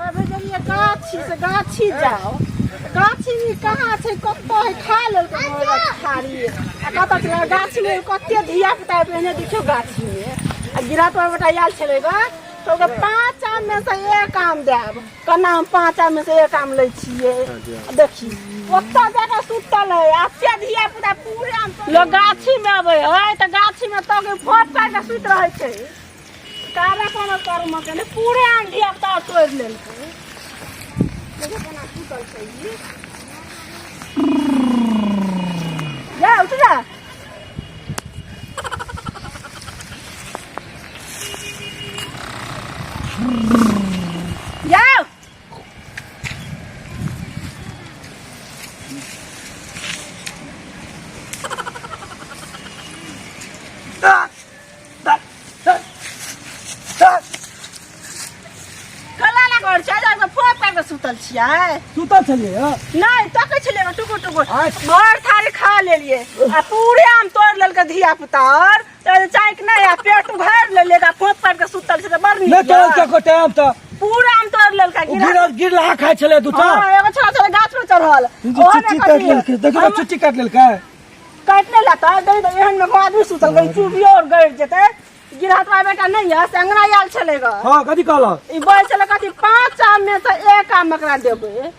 अबे गेलियै गाछी से गाछी जाओ गाछी में कहाँ छै कतऽ है खा लेलकै मोरक थारी आ कतऽ छै गाछी में कते धिया पुता पहिने देखियौ गाछी में आ गिरहत बेटा आयल छलै ग तऽ ओकरा पाँच आम में से एक आम देब केना हम पाँच आम में से एक आम लै छियै देखी ओतऽ जाकऽ सुतल है आ एते धिया पुता पूरे आम लोग गाछी में अबै है तऽ गाछी में तक फोट पारि कऽ सुति रहै छै कारा कोनो कर्म केने पूरे आम धिया पुता तोड़ि लेलकै देखियौ केना सुतल छै ई जा उठ जा जाओ कला ला घर छै जा फोन पर के सुतल छियै सुतल छलियै हँ? नहि तकै छलियै टुकुर टुकुर अच्छा। भर थारी खा लेलियै आ पूरे आम तोड़ लेलकै धिया पुता और तऽ चाइक नहि आ पेट उघारि लेलियै आ फोन पर के सुतल छै तऽ बड़ नहि नीक तोड़ल यऽ। छै एको टाइम तऽ पूरा आम तोड़ लेलकै ओ गिरा गिरल गिरला खाइ छलै दूटा हँ एगो छोड़ा छलै गाछ पर चढ़ल ओहो चुट्टी नहि काटि कटलियै। लेलकै देखियौ तऽ हम चुट्टी काटि लेलकै काटि नहि लेतै दे दे एहन मे आदमी सुतल गई चुबियो और गड़ि जेतै गिरहतवा बेटा नहि यऽ से अंगना आयल छलै ग हँ कथी कहलक ई बोल छलै कथी पाँच आम में से एक आम एकरा देबै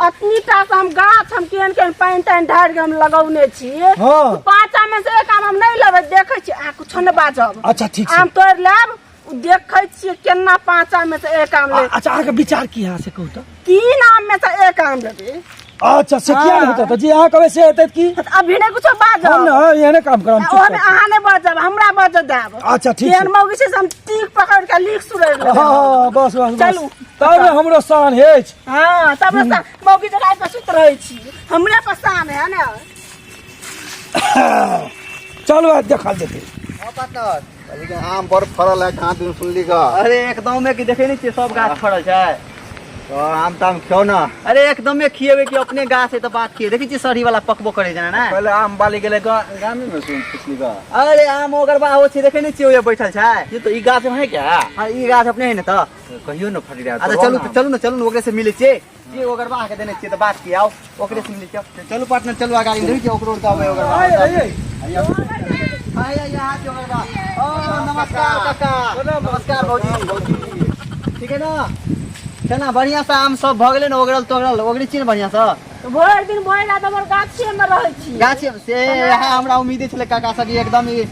अतनी टा से हम गाछ हम केहन केहन पानि तानि ढारि के हम लगौने छी हँ। पाँच आम में से एक आम हम नहि लेबै देखै छी अहाँ कुछो नहि बाजब अच्छा ठीक छै आम तोड़ि लेब उ देखै छियै केना पाँच आम में से एक आम ले अच्छा अहाँके विचार की है से कहू तऽ तीन आम में से एक आम लेबै अच्छा से किया नहि हाँ। हेतै तऽ जे अहाँ कहबै से हेतै की तऽ अभी नहि कुछो बाजब हम ने एहने काम करब हम चुप ओहोमे अहाँ नहि बाजब हमरा बाजऽ देब अच्छा, ठीक केहन छै। मौगी छै से हम तीख पकड़ के लीक सुरैर लेबै हँ हँ बस बस बस चलू। तब ने हमरो शान अछि हँ तब ने मौगी जगह पर सुत रहै छी हमरे पर शान है ने चलू आज देखल जेतै हाँ पार्टनर अभी के आम बड़ फड़ल है कहाँ दिन सुनली का अरे एकदमे कि देखे नहीं छियै सब गाछ फड़ल छै तो आम ताम खियो ना अरे एकदमे खिएबै कि अपने गाछ है तऽ बात खिए देखै छियै सरही वाला पकबो करे जेना ने पहले आम बाली गेले गामे में सुन पुछली का अरे आम ओकर बा हो छै देखे नहीं छियै ओए बैठल छै ये तो ई गाछ है क्या हाँ ई गाछ अपने है ने तऽ कहियो न फटी रहा अच्छा चलू चलू ने चलू ने ओकरे से मिलै छियै जे ओकर बा के देने छियै तऽ बात की आउ ओकरे से मिलै छियै चलू पार्टनर चलू अगाडि देखै छियै ओकरो तऽ अबै ओकर बा हाय हाय यहाँ के ओकर बा ओ नमस्कार काका नमस्कार भौजी भौजी ठीक है ना केना बढ़िया से आम सब भऽ गेलै ने ओगरल तोगरल ओगरे छियै ने बढ़िया से भरि दिन भरि रात हमर गाछिए में रहै छी गाछी से इएह हमरा उम्मीदे छलै काका सब एकदम ई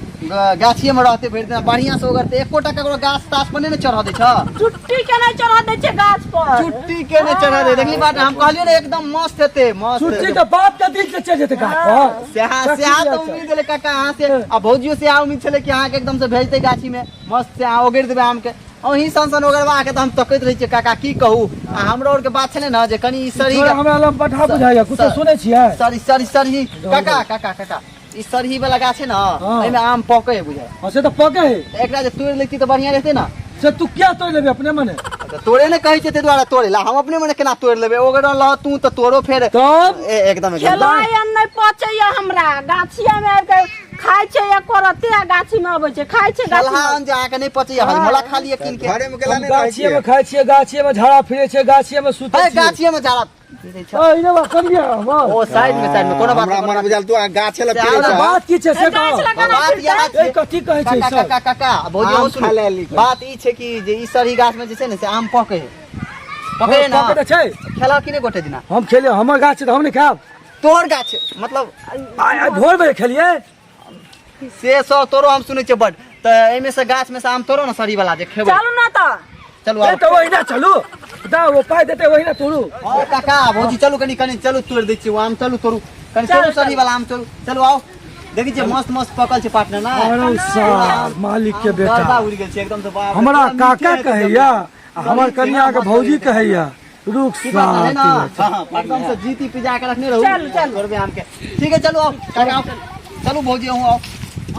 गाछिए में रहते भरि दिन बढ़िया से ओगरते एकोटा ककरो गाछ ताछ पर नहि ने चढ़ऽ दै छ चुट्टी के नहि चढ़ऽ दै छै गाछ पर चुट्टी के नहि चढ़ऽ दै देखली बात हम कहलियै ने एकदम मस्त हेतै मस्त चुट्टी के बाप के दिल से चलि जेतै गाछ पर सेहा सेहा तऽ उम्मीद छलै काका अहाँ से आ भौजियो से उम्मीद छलै कि अहाँके एकदम से भेजतै गाछी में मस्त से अहाँ ओगरि देबै आम के अहीं सन सन ओगरबा के तऽ हम तकैत रहै छियै काका की कहू आ हमरो आरके बात छलै ने जे कनि ई सरही छोड़ा हमरा लग पठा बुझाइया कुछो सुनै छियै सरी सरी सरही काका काका काका ई सरही वाला गाछ है ने हाँ। एहिमे आम पकै है बुझाइ हाँ से तऽ पके है तऽ एकरा जे तोड़ि लैती तऽ बढ़िया रहतै ने से तू किया तोड़ि लेबे अपने मने तऽ तोड़े ने कहै छै ताहि दुआरे तोड़े ला हम अपने मने केना तोड़ि लेबै ओगरल रह तू तऽ तोड़ो फेर तब एकदम एकदम खेलाइ आम नहि पचैया हमरा गाछिए मे आबि के खाइ छै एको रत्ती आ गाछी मे अबै छै खाइ छै गाछी खेलहा आम जे अहाँके नहि पचैया हजमोला खा लिअ कीन के घरे में केला हम नहीं रहै गाछिए में छियै खाइ छियै गाछिए में झाड़ा फिरै छियै गाछिए में सुतै है छियै गाछिए में झाड़ा ओ, ई बा करिया हमर ओ साइड में साइड में कोनो बात हमरा नहि मन बुझायल तू आ गाछे लग से फिरै हमरा छह। बात की छै से गाछ कह लगा बात इएह ए छै कथी कहै छै काका सब काका काका भौजी आम अहूँ सुनू खा लेली। बात ई छै कि जे ई सरही गाछ में जे छै ने से आम पकै है पकै है ना पकै तऽ छै खेलह कि नहि गोटे दिना हम खेलियै हमर गाछ छै तऽ हम नहि खायब तोहर गाछ मतलब आइ आइ भोर बजे खेलियै से सब तोरो हम सुनै छियै बड तऽ एहिमे से गाछ में से आम तोरो ने सरही वाला जे खेबै चलू ने तऽ चलू ए आब तऽ ओहिना चलू दा ओ पाइ देतै ओहिना तोड़ू हँ काका भौजी चलू कनि कनि चलू तोड़ि दै छियै ओ आम चलू तोड़ू कनि तोड़ू सरही वाला आम चलू चलू आउ देखै छियै मस्त मस्त पकल छै पार्टनर ना अरे सार मालिक के बेटा गर्दा उड़ि गेल छै एकदम से बाप रे, हमरा पूरा मीठे काका हेतै कहैया आ हमर कनिया के भौजी कहैया रुक की बात है ना साथ हाँ, हाँ, एकदम से जीती पिजा के रखने रहू चलू, चलू। तोड़बे आम के ठीक है चलू आओ काका आओ चलू भौजी अहूँ आओ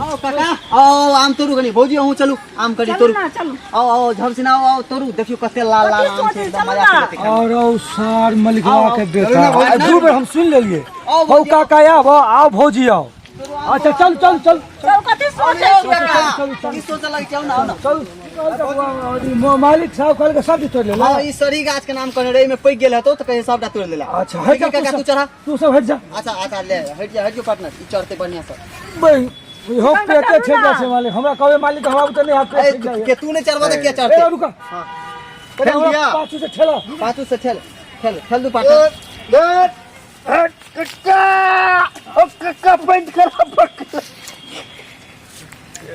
आओ काका आओ आम तोड़ू कनी भौजी अहूँ चलू आम कनी चलू तोड़ू ना चलू आओ आओ झमसिना आओ आओ तोड़ू देखियो कते लाल लाल कथी आम छै सोचै एकदम चलू मजा ना। आबि जेतै खाइमे। और ओ सार मलिकवा आओ, के चलू बेटा ना भौजी, आ, दू बेर हम सुन लेलिए आओ हौ भौजी, काका आब आओ भौजी आओ अच्छा चल चल चल चल कथी सोचै आओ छी काका, चलू, चलू। की सोचऽ लगै छै आउ ना आउ ना चल चल मालिक साहब कहलकै सब चीज तोड़ लेला हाँ ई सरी गाछ के नाम कहने रहे एहिमे पैघ गेल हेतौ तऽ कहियो सबटा तोड़ि लेला अच्छा हट ठीक है जा काका तू तू सब चढ़ा तू सब हट जा अच्छा अच्छा ले हट जा हट जो पार्टनर ई चढ़ते बढ़िया से बे हो चल, पेटे चलू छेक ना। जाइ छै मालिक हमरा कहबे मालिक हमरा बुते नहि हाथ ए पेट छेक जाइए के तू नहीं चढ़बा तऽ के ए चढ़ते रुका हाँ कने ठेल हमरा दिया। पाछू से ठेला पाछू से ठेल ठेल ठेल दू पार्टनर कक्का ओ कक्का पेंट करा पकड़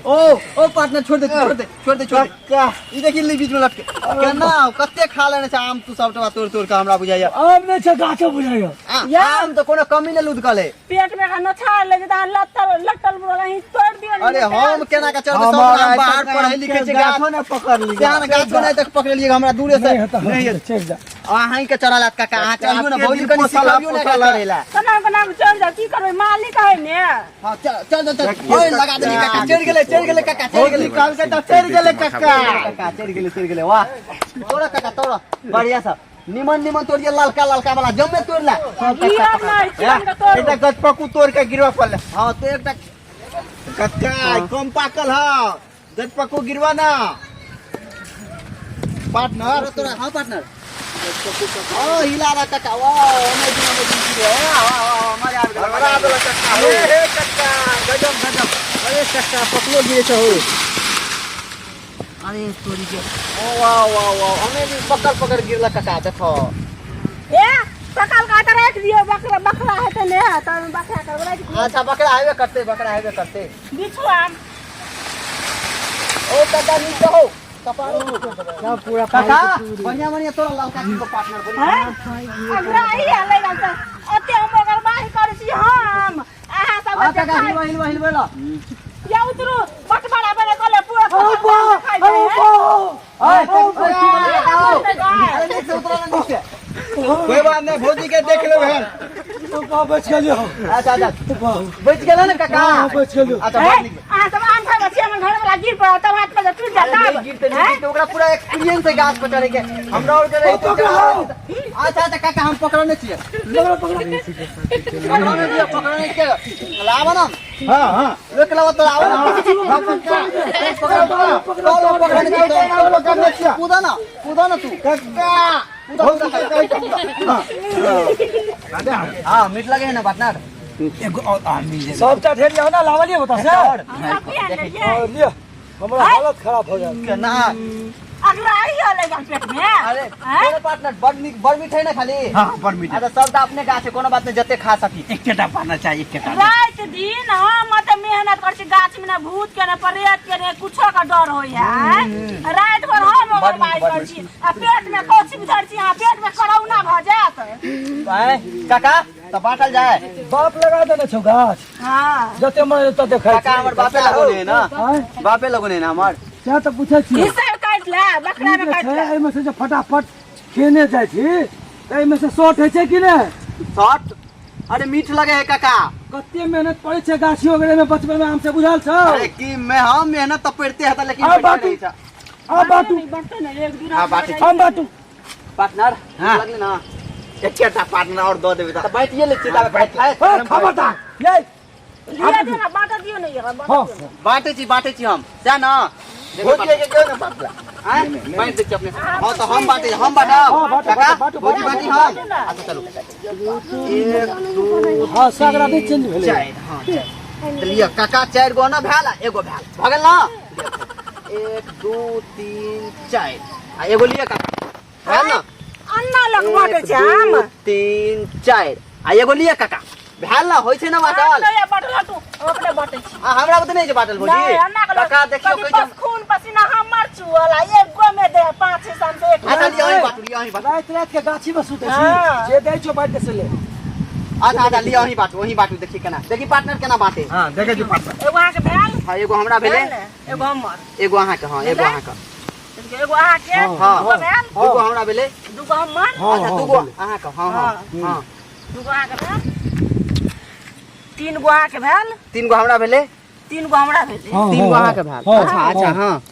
ओ ओ पार्टनर छोड़ दे छोड़ दे छोड़ दे छोड़ दे कक्का ई देखी ली बीच में लटके केना कते खा लेने छै आम तू सबटा तोड़ तोड़ के हमरा बुझाइया आम नहि छै गाछो बुझाइए या। आम तऽ कोनो कमी नहि लुदकल है पेट में नोछा ले जेता लत्तर लट्टल बुरल अहीं तोड़ दियो ने अरे हम केना के चढ़बै सब हमारा आम बाहर आइ तक पढ़ै लिखै छै गाछो गाछ ने पकड़ ली सियान गाछो नहि तक पकड़लियै हमरा दूरे से नहि हेतै नहि हट, चलि जा अहीं के चढ़ा लात काका अहाँ चढ़ियौ ने आपके भौजी दिल कनि पोसल सिखबियौ ने एकरा पोसल। चढ़ै ला केना केना चढ़ जाओ की करबै मालिक है ने हाँ चल चल चल चल ओए लगा देली काका चढ़ गेलै चढ़ गेलै काका चढ़ भौजी गेलै कहलकै तऽ चढ़ि गेलै कक्का काका चढ़ गेलै चढ़ गेलै वाह तोड़ा काका तोड़ा बढ़िया सब निमन निमन तोड़िए ललका ललका वाला जम्मे तोड़ ला सब काका, गिरब काका। नहि चिकन के तोड़ू एकटा गछपक्कू तोड़ के गिरवा पड़ले हाँ तो एकटा कक्का कम पाकल ह गछपक्कू गिरवा ना पार्टनर तोड़ा तोड़ा हाँ पार्टनर ओ हिला रहा काका वाह अमेजिंग अमेजिंग गिरे वाह वाह वाह मजा आबि गेलै हड़बड़ा देलक कक्का हे हे कक्का गजब गजब अरे काका पकलो गिरे छै हो अरे तोरी के ओ वाह वाह वाह अमेजिंग पकड़ पकड़ गिरला काका देखो ए पकड़ के तऽ राखि दियौ बकरा बकरा हेतै ने तऽ बकरा करबै राखि दियौ अच्छा बकरा हेबे करते बकरा हेबे करते बिछू आम ओ काका नीचे हो कपार काका बढ़िया बढ़िया तोरा ललका की पार्टनर बढ़िया हैं अगरा ई हलै गेल तऽ ओते हम ओगरबाही करै छी हम अहाँ सब हाँ काका हिलवा हिलवा हिलवा ला या उतरू बटबड़ा बने कहले पूरा खतम खाइ छै ओए ओए की भेलै आओ अरे नीचे उतरा ना नीचे कोई बात नहीं भौजी के देख लेबै हन तो बच गेलियो अच्छा अच्छा बच गेल ने काका हाँ, बचि गेलियौ। अच्छा बड़ नीक अहाँ सब आम खाइ छी हमर घर वाला गिर पड़त तब हाथ पर टूट जात अरे नहीं गिरते नहीं गिरते ओकरा पूरा एक्सपीरियंस है गाछ पर चढ़े के हमरा और के रहे अच्छा अच्छा काका हम पकड़ने छियै पकड़ो पकड़ो पकड़ने छियै पकड़ने छियै लावा ना हाँ हाँ रोक लावा तो लावा ना पकड़ पकड़ पकड़ने छियै पकड़ने छियै। कूदा ना कूदा ना तू कक्का कूदा भौजी के कहै छै हाँ हां मीठ लगे है ना पार्टनर एगो और आम मिल जाए सबटा ढेर लिया ना लावलिए बता से और लेलियै और लिया हमरा हालत खराब हो जाए ना अगरा ई हलै गेल पेट में अरे हैं? कोनो पार्टनर बड़ नीक बड़ मीठ है ना खाली हाँ बड़ मीठ अच्छा सब तऽ अपने गाछ है कोनो बात नहीं जते खा सकी एकेटा पाना चाहिए एकेटा राति दिन हम तऽ मेहनत करै छी गाछ में ने भूत के ने प्रेत के ने कुछो के डर होइ है राति भर हम ओकर बड़ नीक, बाइ बड़ करै छी आ पेट में कोची धर छी अहाँ पेट में करौना भऽ जायत आँय, काका तऽ बाँटल जाय बाप लगा देने छौ गाछ हाँ जते मन तते खाइ काका हमर बापे लगौने है ना आँय बापे लगौने है ना हमर सएह तऽ पूछै छियौ हिस्सा काटि ले बकरा ई में जे काटि छै ले एहिमे से जे फटाफट खेने जाइ छी तऽ एहिमे से शॉर्ट होइ छै कि नहि शॉर्ट अरे मीठ लगे है काका कते मेहनत पड़ै छै गाछी वगैरह में बचबै में आम से बुझल छौ अरे की मैं हम मेहनत तऽ पड़ते है लेकिन आ बढ़ते बाटू। रहै छै। आ बाटू बढ़तै ने एक दू हाँ, बाटू। हम बाटू पार्टनर हाँ। लगले ना एकेटा पार्टनर और दऽ देबै तऽ तऽ बाँटिए लै छियै ताबे खाइत खाइत ए खबरदार ये लिअ दियौ ने बाँटऽ दियौ ने एकरा, बाँटऽ हाँ दियौ ने। बाँटै छी बाँटै छी हम सएह ने भौजी के क्यों ना बाटला आँय बाँटि दै छी अपने हँ तऽ हम बाँटै हम हाँ, बाँटब बाँटू, काका बाँटू, भौजी बाँटू, बाँटी हम बाँटू ना। अच्छा चलू एक दू हाँ सगरा नहि चेंज भेलै चारि हँ चारि तऽ लिअ काका चारि गो ने भेल आ एगो भेल भऽ गेल ने एक दू तीन चारि आ एगो लिअ काका भेल ने अन्ना लग बाँटै एक छै आम दू तीन चारि आ एगो लिअ काका भेल ने होइ छै ने बाँटल नहि बाँटल हटू हम अपने बाँटै छी आ हमरा बुते नहि छै बाँटल भौजी नहि अन्ना के काका देखियौ कभी कहै छै बस खून पसीना हमर चुअल आ एगो में दे पाँच हिस्सा में से एक अच्छा लिअ अहीं बाँटू लिअ अहीं बाँटू राति राति के गाछी में सुतै हाँ। छी जे दै छौ बाँटि से ले अच्छा अच्छा लिअ अहीं बाँटू अहीं बाँटू देखी केना देखी पार्टनर केना बाँटे हां देखै छी पार्टनर एगो अहाँके भेल हाँ एगो हमरा भेलै भेल ने एगो हमर एगो अहाँके हाँ एगो भेलै? अहाँके एगो अहाँके हाँ। दूगो भेल दूगो हमरा भेलै दूगो हमर हाँ, अच्छा हाँ, दूगो भेलै। अहाँके हाँ हाँ हाँ दूगो अहाँके भेल तीन गो अहाँके भेल तीन गो हमरा भेलै तीन गो हमरा भेलै हाँ, तीन गो हाँ, अहाँके भेल हाँ, अच्छा अच्छा हाँ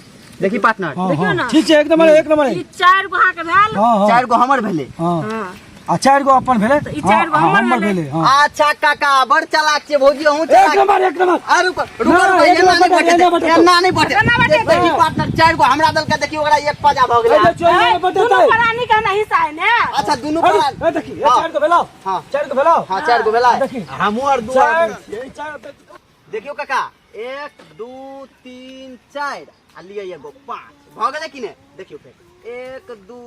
देखी पार्टनर हाँ, देखियौ हाँ। ने। ठीक छै एक नंबर एक नंबर ई चारि गो अहाँके भेल हाँ हाँ चारि गो हमर भेलै हाँ हाँ आ चारि गो अपन भेलै तऽ ई चारि गो हाँ, हमर हमर भेलै। भेलै हाँ अच्छा काका बड़ चालाक छियै भौजी अहूँ एक चालाक नंबर एक नंबर आ रुको रुको ना, रुको एना एना नहि बटे, एना बटेतै बटेतै। एना नहि बटेतै एना बटेतै। देखी पार्टनर चारि गो हमरा देलकै देखी ओकरा एक पजा भऽ गेलै ए, चोरी ए, बटेतै। दुनू प्राणी के ना हिस्सा है ने अच्छा दुनू अरे, पर ए, देखी ए, हाँ। चारि गो भेलौ हाँ। चारि गो भेलौ हाँ चारि गो भेलै देखी हमहूँ आर दू चारि आदमी छियै। चारि देखियौ काका एक दू तीन चारि आ लिअ एगो पाँच भऽ गेलै कि नहि देखियौ फेर एक दू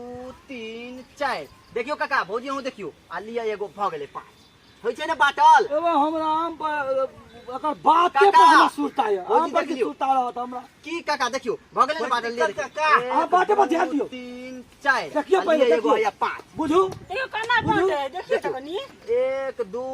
तीन चारि देखियौ काका भौजी अहूँ देखियौ आ लिअ एगो भऽ गेलै पाँच होइ छै ने बाटल एगो हमरा आम पर एकर बाते पर काका, हमरा सुरता यऽ भौजी आम पर की देख लियौ। सुरता रहत हमरा की काका देखियौ भऽ गेलै ने बाटल लिअ देखियौ काका, एक, अहाँ बाटे पर ध्यान दू, दियौ। तीन चारि देखियौ आ पहिले, लिअ एगो देखियौ। हैया पाँच बुझू देखियौ केना बाँटे देखियौ तऽ कनी एक दू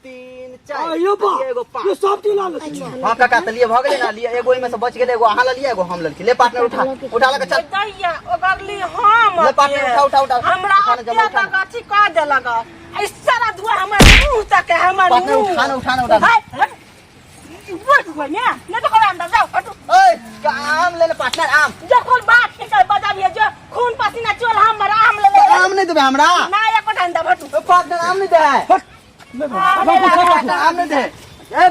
तीन चारि आइयो बा लिअ एगो पाँच ये सब चीज ला लेथिन हाँ काका तऽ लिए भऽ गेलै ने लिए एगो ओहिमे से बचि गेलै एगो अहाँ लऽ लिअ एगो हम लऽ लिअ ले पार्टनर उठा उठा लऽ के चल दैया ओगरली हम ले पार्टनर उठा उठा उठा हमरा उठा ने जमा ओते उठा ने तक अथी कऽ देलक आ सारा धुआ हमर मुंह तक है हमर पार्टनर मुंह उठा ने उठा ने उठा ने हाय, हाय। बोल हुआ ने नहीं तो खोला अंदर जाओ हटो ओए का आम ले ले पार्टनर आम जो खोल बात के कर बजाबिए जो खून पसीना चोल हमर आम ले ले आम नहीं देबे हमरा ना एको अंदर हटू ओ पार्टनर आम नहीं दे है पार्टनर आम नहीं दे ए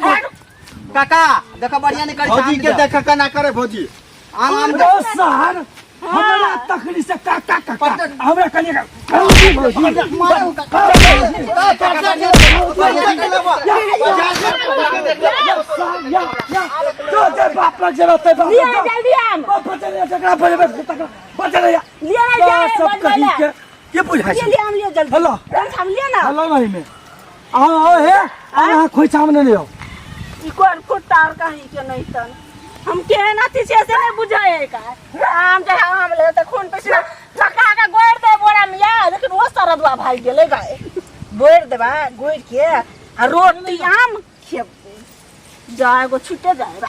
काका देखो बढ़िया नहीं करै छै, भौजी आम के नहीं दे। देख केना करे भौजी आम आम दे। ओ सर हमरा तखनी से काका काका पार्टनर। हमरा कनिए का भौजी भौजी मारू काका ए, काका बढ़िया नहीं करै। या सर या या जो जे बाप लग जेबे ते बाप लिए लग जाओ। जल्दी आम बाप बचले जकरा बजबे तकरा बचले या लिए ना जाए सब बजबै कही ले के के बुझाइ लिए छै लिए आम लिए जल्दी हेलो। जल्दी आम लिए ना हेलो नहीं में आओ आओ हे अहाँ खोइछा में नहीं आओ ई कोन कुत्ता और कहीं के नहीं तन हम केहन अथी छियै से नहि बुझै का आम जे आम ले तऽ खून पसीना थका के गोरि दे बोरा में या लेकिन ओ सरदुआ भागि गेलै गाय बोरि देबै गोरि के आ रोटी आम खेबै जा एगो छुटे जाए बा।